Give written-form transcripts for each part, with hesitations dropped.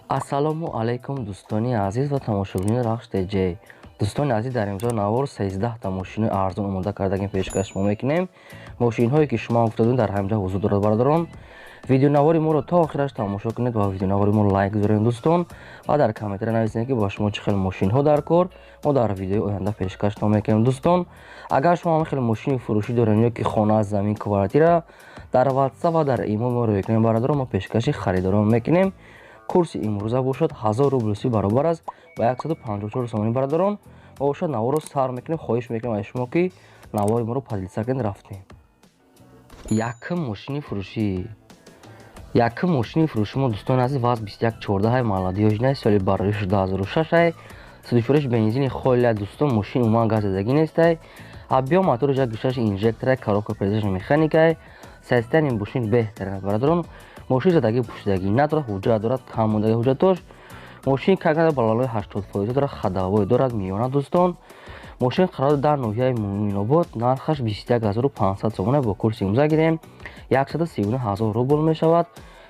Ассалому алайкум, дӯстони азиз ва тамошобинони Рахш ТЖ. Дӯстони азиз, дар имзо навор 13 та мошини арзон омода кардагим, пешкаш шумо мекунем. Мошинҳое ки шумо гуфтадун, дар ҳаминҷо ҳузур дорад. Бародарон, видеонавори моро то охираш тамошо кунед ва видеонавори мо лайк гузоред, дӯстон, ва дар комментария нависед, ки ба шумо чӣ хел мошинҳо дар кор, мо дар видеои оянда пешкаштон мекунем. Дӯстон, агар шумо ҳам хеле мошини фурӯшӣ доред ё ки хона, замин, квартира, дар WhatsApp ва дар имо моро мекунем. Бародарон, мо пешкаши харидорон мекунем. Курси имрӯза бошад 1000 рубл русӣ баробар аст ба 154 сомонӣ. Бародарон, мо бошад наворро сар мекунем. Хоҳиш мекунем аз шумо, ки навори моро поделиться кунед. Рафтем. Якум мошини фурӯшӣ. Якум мошини фурӯши мо, дӯстони азиз, ВАЗ 2114, молодёжный, соли бароиш 2006, судифурӯш, бензини холия. Дӯстон, мошин умуман газ задагӣ нестай. Объём мотораш 1,6, инжектора, коробка передач механикай. Состояние мошин беҳтарин, бародарон. Мошин задагӣ пӯшидагӣ надорад, ҳуҷҷат дорад, кам мондаги ҳуҷҷатош. Мошин какнада балалои 80% дорад, ходовой дорад миёна. Дӯстон, мошин қарор дар ноҳияи Муъминобод, нархаш 21 500 сомона. Бо курси имрӯза гирем, 139 000 рубл мешавад.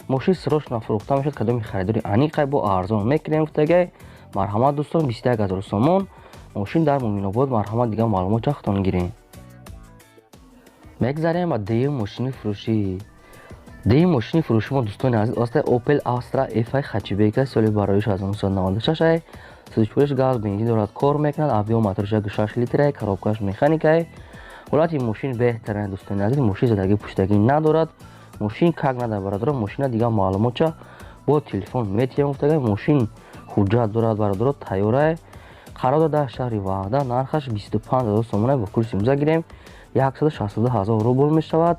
Мошин срочно фурӯхта мешавад. Кадоми харидори аниқай, бо арзон мекунем гуфтагай. Марҳамат, дӯстон, 21 000 сомон, мошин дар Муъминобод. Марҳамат, дигар маълумот чахтон гирем. Мегзарем ба дуюм мошини фурӯшӣ. Дуюм мошини фурӯши мо, дӯстони азиз, оста Opel Astra F хэтчбека, соли бароиш 1996, сӯзишвориш газ, бензин дорад, кор мекунад. Объём мотораш 1,6 литрай, коробкаш механикай. Ҳолати мошин беҳтарин, дӯстони азиз. Мошин задагӣ пӯшидагӣ надорад, мошин как надорад. Бародарон, мошина дигар маълумотча бо телефон метиҳем гуфтагай. Мошин ҳуҷҷат дорад, бародаро, тайёрай. Қарор дорад дар шаҳри Ваҳдат, нархаш 25 000 сомона. Бо курси имрӯза гирем, 162 000 рубл мешавад.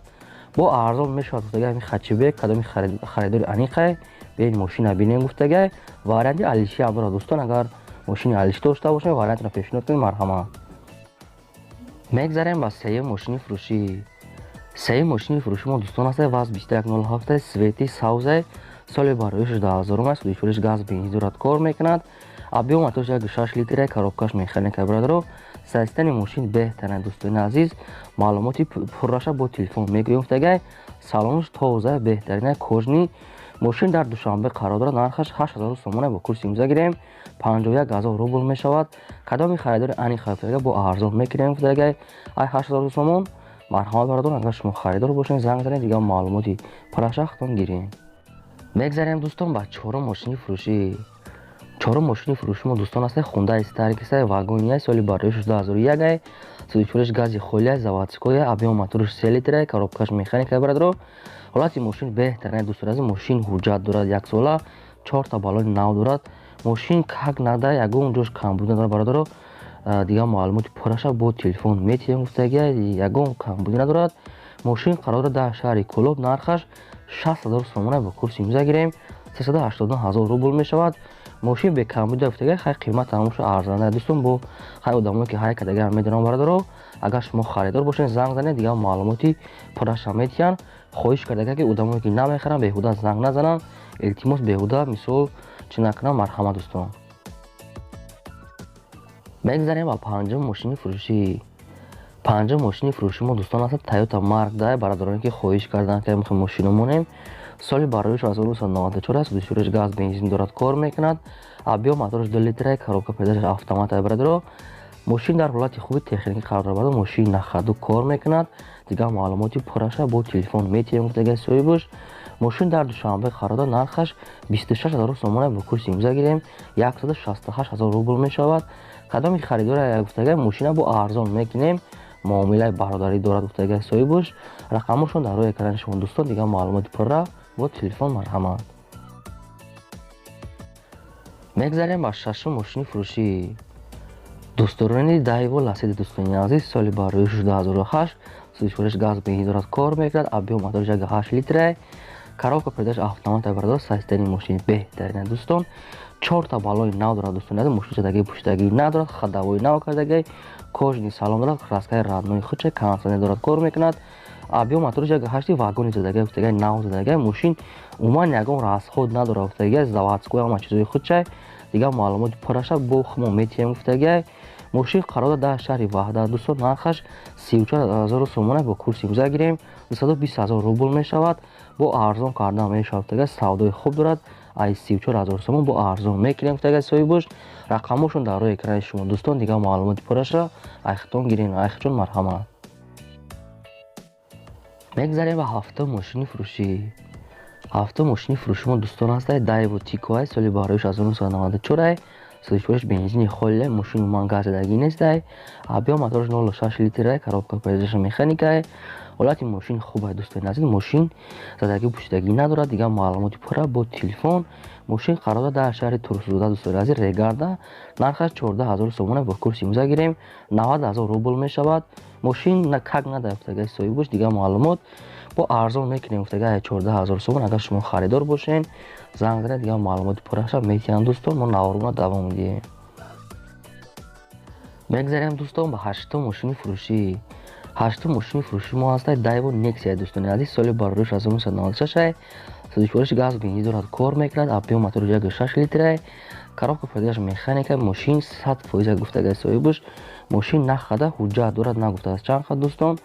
Бо арзон мешавад гуфтагай. Ҳамин хэтчбек, кадоми харидори аниқай, биёед, мошина бинем гуфтагай. Варианти алиши ҳам дорад, дӯстон. Агар мошини алиши дошта бошем, вариантро пешниҳод кунед. Марҳамат. Мегзарем ба сеюм мошини фурӯшӣ. Сеюм мошини фурӯши мо, дӯстон, аст ВАЗ 2107, цвети сабзай, соли бароишаш 2000 аст, сӯзишвориш газ, бензин дорад, кор мекунад. Объём мотораш 1,6 литра, коробкаш механика. Бародаро, состояние мошин беҳтарин, дӯстони азиз. Маълумоти пурраша бо телефон мегӯем гуфтагай. Салонаш тоза, беҳтарина, кожаный. Мошин дар Душанбе қарор дорад, нархаш 8000 сомона. Бо курси имрӯза гирем, 51 000 рубл мешавад. Кадоми харидори аниқ гуфтагай, бо арзон мекунем гуфтагай, ай 8000 сомон. Марҳамат, бародарон, агар шумо харидор бошед, занг занед, дигар маълумоти пурраша худтон гирем. Мегзарем, дӯстон, ба чорум мошини фурӯшӣ. Чорум мошини фурӯши мо, дӯстон, аст Хундай Старикс вагония, соли бароишаш 2001, сӯзишвориш гази холия, заводскоя, объём мотораш 3 литра, коробкаш механика. Бародаро, ҳолати мошин беҳтарин, дӯстони азиз. Мошин ҳуҷҷат дорад яксола, чорта баллони нав дорад. Мошин как нада, ягон ҷош камбудӣ надорад. Бародаро, дигар маълумоти пурраша бо телефон метиҳем гуфтагия. Ягон камбудӣ надорад. Мошин қарор дорад дар шаҳри Кӯлоб, нархаш 60 000 сомона. Бо курси имрӯза гирем, 389 000 рубл мешавад. Мошин бекамбудӣ гуфтагия. Хай, қимат ҳамоша арзанда, дӯстон. Бо хай, одамое ки ҳай кардагиам медонам. Бародаро, агар шумо харидор бошед, занг занед, дигар маълумоти пурраша метиҳанд. Хоҳиш кардага, ки одамое ки намехаранд, беҳуда занг назананд, илтимос, беҳуда мисол чӣ накунанд. Марҳамат, дӯстон. Мегзарем ба панҷум мошини фурӯшӣ. Панҷум мошини фурӯши мо, дӯстон, аст Тойота Марк 10. Бародароне ки хоҳиш карданд, ки мехоҳем мошино монем, соли бароиш 1994 аст, сӯзишвориш газ, бензин дорад, кор мекунад. Объём мотораш 2 литра, коробка передач автомат. Бародаро, мошин дар ҳолати хуби техникӣ қарор дорад. Мошин на ходу кор мекунад. Дигар маълумоти пурраша бо телефон метиҳем гуфтагай соҳибаш. Мошин дар Душанбе қарор дорад, нархаш 26 000 сомона. Бо курси имрӯза гирем, 168 000 рубл мешавад. Кадоми харидора гуфтагай, мошина бо арзон мекунем, муомилаи бародарӣ дорад гуфтагай соҳибаш. Рақамошон дар рӯи экрани шумо, дӯстон. Дигар маълумоти пурра бо телефон. Марҳамат. Мегзарем ба шашум мошини фурӯшӣ. Дӯстдорони Дайво Ласеди, дӯстони азиз, соли бароиши 2008, сӯзишвориш газ, бензин дорад, кор мекунад. Объём мотораш 1,8 литра, коробка передач автомат. Бародаро, состояние мошин беҳтарина, дӯстон. Чорта баллони нав дорад, дӯстони азиз. Мошин задагӣ пӯшидагӣ надорад, ходовой нав кардагӣ, кожаный салон дорад, краскаи родной худша, кондитсионер дорад, кор мекунад. Объём мотораш 1,8, вагони задагӣ гуфтагӣ, нав задагӣ. Мошин умуман ягон расход надорад гуфтагӣ, заводской, ҳама чизои худша. Дигар маълумоти пурраша бо хумо метиҳем гуфтагӣ. Мошин қарор дорад дар шаҳри Ваҳдат, дӯстон, нархаш 34 000 сомона. Бо курси имрӯза гирем, 220 000 рубл мешавад. Бо арзон кардан мешавад гуфтагӣ, савдои хуб дорад. Ай 34 000 сомон бо арзон мекунем гуфтага соҳибош. Рақамошон дар рӯи экрани шумо, дӯстон. Дигар маълумоти пурраша айхтон гирен, айхчон, марҳамат. Мегзарем ба ҳафтум мошини фурӯшӣ. Ҳафтум мошини фурӯши мо, дӯстон, ҳастай Дайво Тикоай, соли бароиш 1994, сӯзишвориш бензини холия. Мошин умуман газидагӣ нестай. Объём мотораш 0,6 литрай, коробка передач механикай. Ҳолати мошин хуб ай, дӯстони азиз. Мошин задагӣ пӯшидагӣ надорад. Дигар маълумоти пурра бо телефон. Мошин қарор дорад дар шаҳри Турсунзода, дӯстони азиз, Регарда. Нархаш 14 000 сомона, бо курси имрӯза гирем, 90 000 рубл мешавад. Мошин как надо гуфтагаи соҳибош. Дигар маълумот бо арзон мекунем гуфтагаи 14 000 сомон. Агар шумо харидор бошен, занг занед, дигар маълумоти пурраша метиҳанд, дӯстон. Мо наворона давом медиҳем. Мегзарем, дӯстон, ба ҳаштум мошини фурӯшӣ. Ҳаштум мошини фурӯши мо ҳастай Дайво Нексия, дӯстони азиз, соли бароиш 1996, сӯзишвориш газ бензин дорад, кор мекунад. Объём мотораш 1,6 литрай, коробка передач механика. Мошин 100% гуфтагаи соҳибош. Мошин нахада ҳуҷҷат дорад, нагуфтааст чанд қад, дӯстон.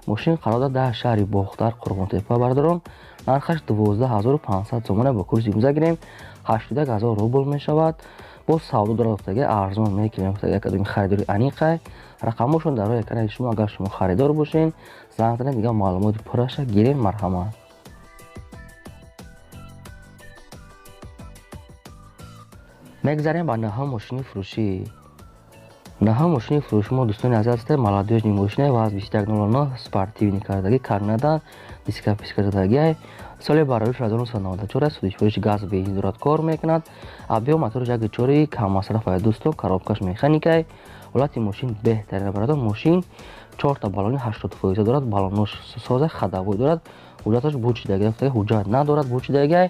Мошин қарор дорад дар шаҳри Бохтар, Қурғонтепа, бардорон. Нархаш 12 500 сомона, бо курси имрӯза гирем, 81 000 рубл мешавад. Боз савдо дорад гуфтага, арзон мекунем гуфтага, кадоми харидори аниқай. Рақамошон дар рӯи экрани шумо. Агар шумо харидор бошен, занг занед, дигар маълумоти пурраша гирем, марҳамат. Мегзарем ба наҳум мошини фурӯшӣ. Наҳум мошини фурӯши мо, дӯстони азиз, ҳастай молодёжный мошина ВАЗ 2109, спортивный кардагӣ, как надо, диска писка задагиай. Соли бароиш 1994, сӯзишвориш газ бензин дорад, кор мекунад. Объём мотораш 1,4, каммасраф ай, дӯстон. Коробкаш механикай. Ҳолати мошин беҳтарин, бародар. Мошин чорта баллони 80% дорад, баллонош соза, ходовой дорад. Ҳуҷҷаташ бучидагӣ, ҳуҷҷат надорад, бучидагиай.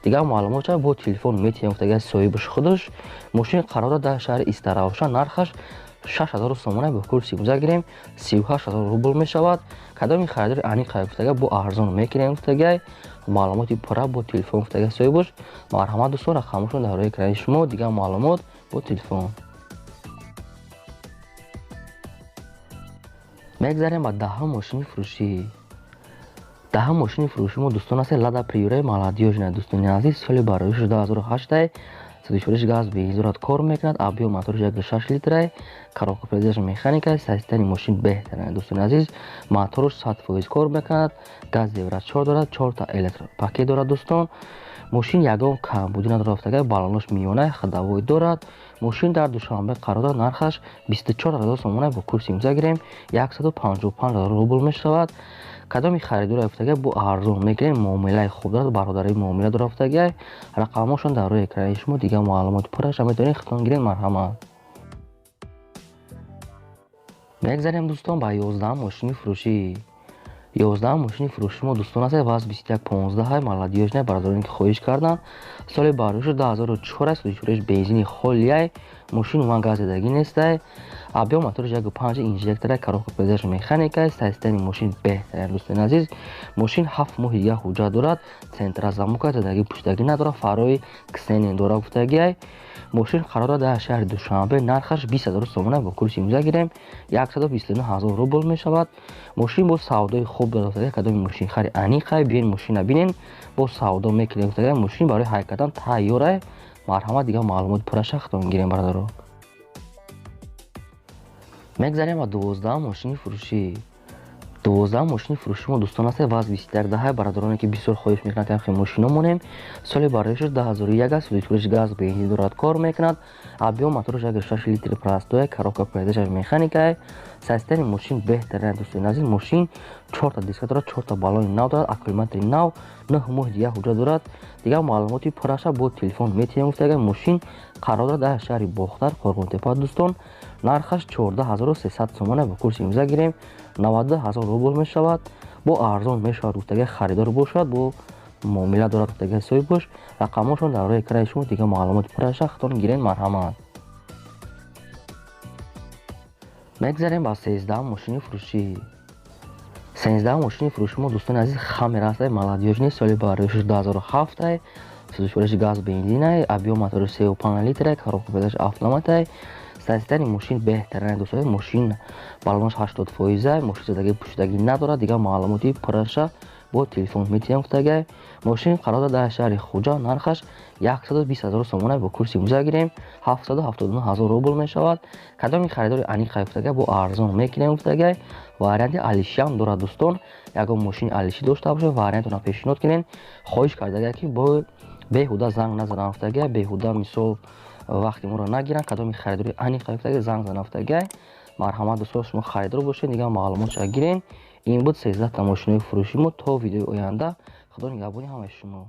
Дигар маълумотша бо телефон метиҳем гуфтагиай соҳибаш худаш. Мошин қарор дорад дар шаҳри Истаравшан. Нархаш 6000 сомона, бо курси имрӯза гирем, 38 000 рубл мешавад. Кадоми харидори аниқ гуфтагиай, бо арзон мекунем гуфтагиай. Маълумоти пурра бо телефон гуфтагиай соҳибош. Марҳамат, дӯстон, рақамошон дар рӯи экрани шумо. Дигар маълумот бо телефон. Мегзарем ба даҳум мошини фурӯшӣ. Даҳум мошини фурӯши мо, дӯстон, аст Лада Приора молодёжная, дӯстони азиз, соли бароиши 2008, сӯзишвориш газ бензин дорад, кор мекунад. Объём мотораш 1,6 литрай, коробка передач механика. Состояние мошин беҳтарин, дӯстони азиз. Мотораш 100% кор мекунад, газ евро 4 дорад, чорта электропакет дорад, дӯстон. Мошин ягон камбудӣ надорад гуфтагай, баллонош миёна, ходовой дорад. Мошин дар Душанбе қарор дорад. Нархаш 24 000 сомона, бо курси имрӯза гирем, 155 000 рубл мешавад. Кадоми харидора гуфтагай, бо арзон мекунем. Муомилаи хуб дорад, бародари муомила дорад гуфтагай. Рақамошон дар рӯи экрани шумо. Дигар маълумоти пурраша метавонед худтон гиред, марҳамат. Мегзарем, дӯстон, ба 11-ум мошини фурӯшӣ. 11-ум мошини фурӯши мо, дӯстон, аст ВАЗ 2115, молодёжная, бародароне ки хоҳиш карданд. Соли бароиши 2004 аст, сӯзишвориш бензини холиай. Мошин умуман газидагӣ нестай. Объём мотораш 1,5, инжектора, коробка передач механика. Состояние мошин беҳтарин, дӯстони азиз. Мошин 7 моҳи дигар ҳуҷҷат дорад. Центра замока, задагӣ пӯшидагӣ надорад, фарои ксенон дорад гуфтагиай. Мошин қарор дорад дар шаҳри Душанбе. Нархаш 20 000 сомона, бо курси имрӯза гирем, 129 000 рубл мешавад. Мошин бо савдои хуб дорад гуфтагиай. Кадоми мошинхари аниқай, биёен мошина бинен, бо савдо мекунем гуфтагиай. Мошин барои ҳай кардан тайёрай. Марҳамат, дигар маълумоти пурраша худтон гирем, бародаро. Мегзарем ба 12-ум мошини фурӯшӣ. 12-ум мошини фурӯши мо, дӯстон, аст ВАЗ 2110, бародароне ки бисёр хоҳиш мекунанд, ки ҳамхел мошино монем. Соли бароишаш 2001 аст, сӯзишвориш газ бензин дорад, кор мекунад. Объём мотораш 1,6 литри простой, коробка передач механикай. Состояние мошин беҳтарин, дӯстони азиз. Мошин чорта диска дорад, чорта баллони нав дорад, аккумулятори нав, 9 моҳи дигар ҳуҷҷат дорад. Дигар маълумоти пурраша бо телефон метиҳем гуфтагиай. Мошин қарор дорад дар шаҳри Бохтар, Қурғонтепа, дӯстон. Нархаш 14 300 сомона, бо курси имрӯза гирем, 92 000 рубл мешавад. Бо арзон мешавад гуфтагиай, харидор бошад, бо муомила дорад гуфтагиай соҳибош. Рақамошон дар рӯи экрани шумо. Дигар маълумоти пурраша худтон гирен, марҳамат. Мегзарем ба 13-ум мошини фурӯшӣ. 13-ум мошини фурӯши мо, дӯстони азиз, Хаммер ҳастай молодёжный, соли бароишаш 2007, сӯзишвориши газ бензинай, объём мотори 3,5 литрай, коробка передач автоматай. Состояние мошин беҳтарин, дӯстони. Мошин баллонаш 80%, мошин задагӣ пӯшидагӣ надорад. Дигар маълумоти пурраша Бо телефон метиҳам гуфтагай. Мошин қарор дорад дар шаҳри Хуҷанд, нархаш 120 ҳазор сомона. Бо курси имрӯза гирем, 779 ҳазор рубл мешавад. Кадоми харидори аниқа гуфтагай, бо арзон мекунем гуфтагай. Варианти алишиам дорад, дӯстон. Ягон мошини алишӣ дошта бошед, вариантона пешниҳод кунед. Хоҳиш кардагай, ки бо беҳуда занг назанам гуфтагай, беҳуда мисол вақти моро нагиранд. Кадоми харидори аниқа гуфтагай, занг занам гуфтагай. Марҳамат, дӯстон, шумо харидор бошед, дигар маълумотша гирен. Ин буд 13та мошинои фурӯши мо. То видеои оянда, Худо нигаҳбони ҳамаи шумо.